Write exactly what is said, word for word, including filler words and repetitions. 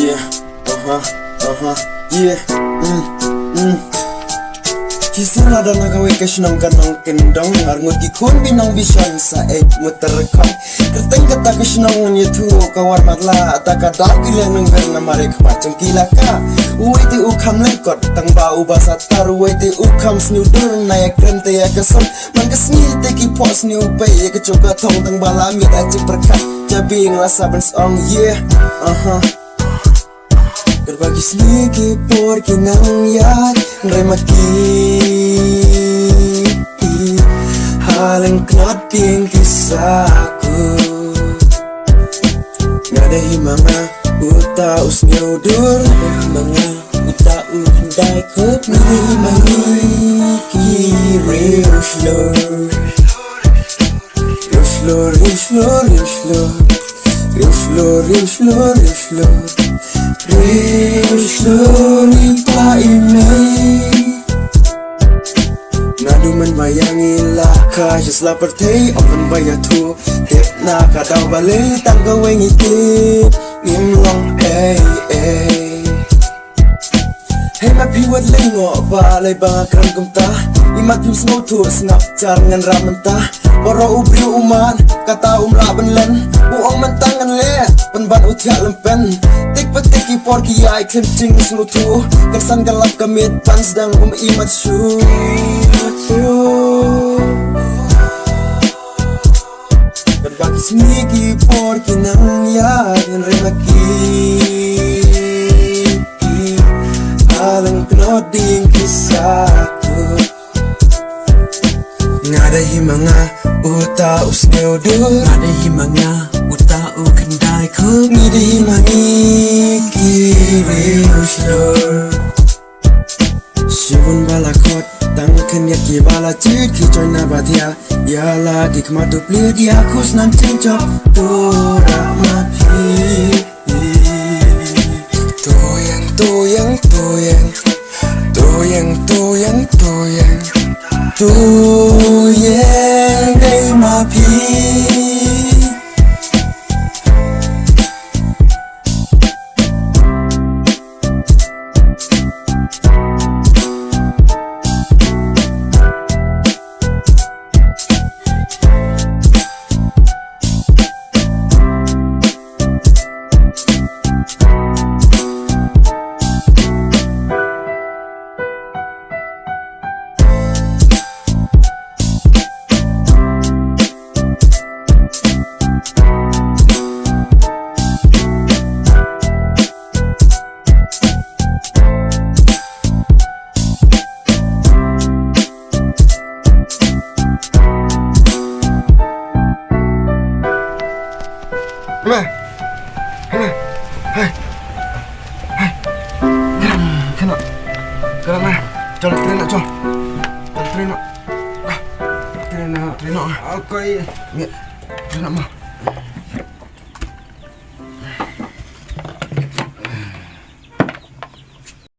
Yeah, aha, aha, yeah, mm, mm. Shisien la don ha kawei ka shnong ka Nongkyndong, arngut ki khun ki nongbisan sa eit muter khot. Kyrteng kata ka shnong ngan ïathuh ka Warmatlah, ta ka daw ki leh nongwer namar ïa ka khmat jong ki la kah. Uwei te u kham lyngkot, tang ba uba sa tar, uwei te u kham sniew dur, na ïa kren te ïa ka sot. Man ka sngi te ki phoh sniew pei ïa ka jong ka thong, tang ba la miet ïa jingpyrkhat. Jabieng la sa ban song, yeah, aha. Katba ki sngi ki por ki nang ïaid, hynrei ma ki ha lyngknot dieng ki sa kut. Nga dei hi ma nga uta u sniew dur, nga dei hi ma nga uta u khyndai khuid, nga dei hi ma ngi ki riew shlur. Riew shlur, riew shlur, riew shlur. Riew shlur, riew shlur, riew shlur. Riew shlur i pa i mei. Naduh mynba ïa ngi la kha sha sla pyrthei, ym mynba ïathuh. Tip na ka daw balei tang kawei ngi tip. Ngim long ei ei. Hei ma phi wat leh noh ba lei ba nga kren kumta. I mat phim sngewthuh sngap jar ngan rah mynta. Baroh u briew u man kata um lah ban len. U ong mynta ngan leh pynban u thiah lympen. Tik pa tik ki por ki ïaid khlem jing sngewthuh. Kan san ka lap ka miet ban sdang um i mat shuh. Katba ki sngi ki por ki nang ïaid, hynrei ma ki ha lyngknot dieng ki sa kut. Nga dei hi ma nga uta u sniew dur, nga dei hi ma nga uta u khyndai khuid, ngi dei hi ma ngi ki riew shlur. Shibun ba la khot tang khyndiat, kiba la jied ki join na ba thiah. Ïa la ki khmat u plied ïa khusnam jingjoh. To rah ma phi. To ïeng, to ïeng, to ïeng. To ïeng, to ïeng, to ïeng. To ïeng dei ma phi. Hei, hei, hei, hei. Kynnoh, kynnoh ma. Chol train noh, chol. Chol train noh. Ah, train noh, train noh. Okay. Ngi, train noh ma.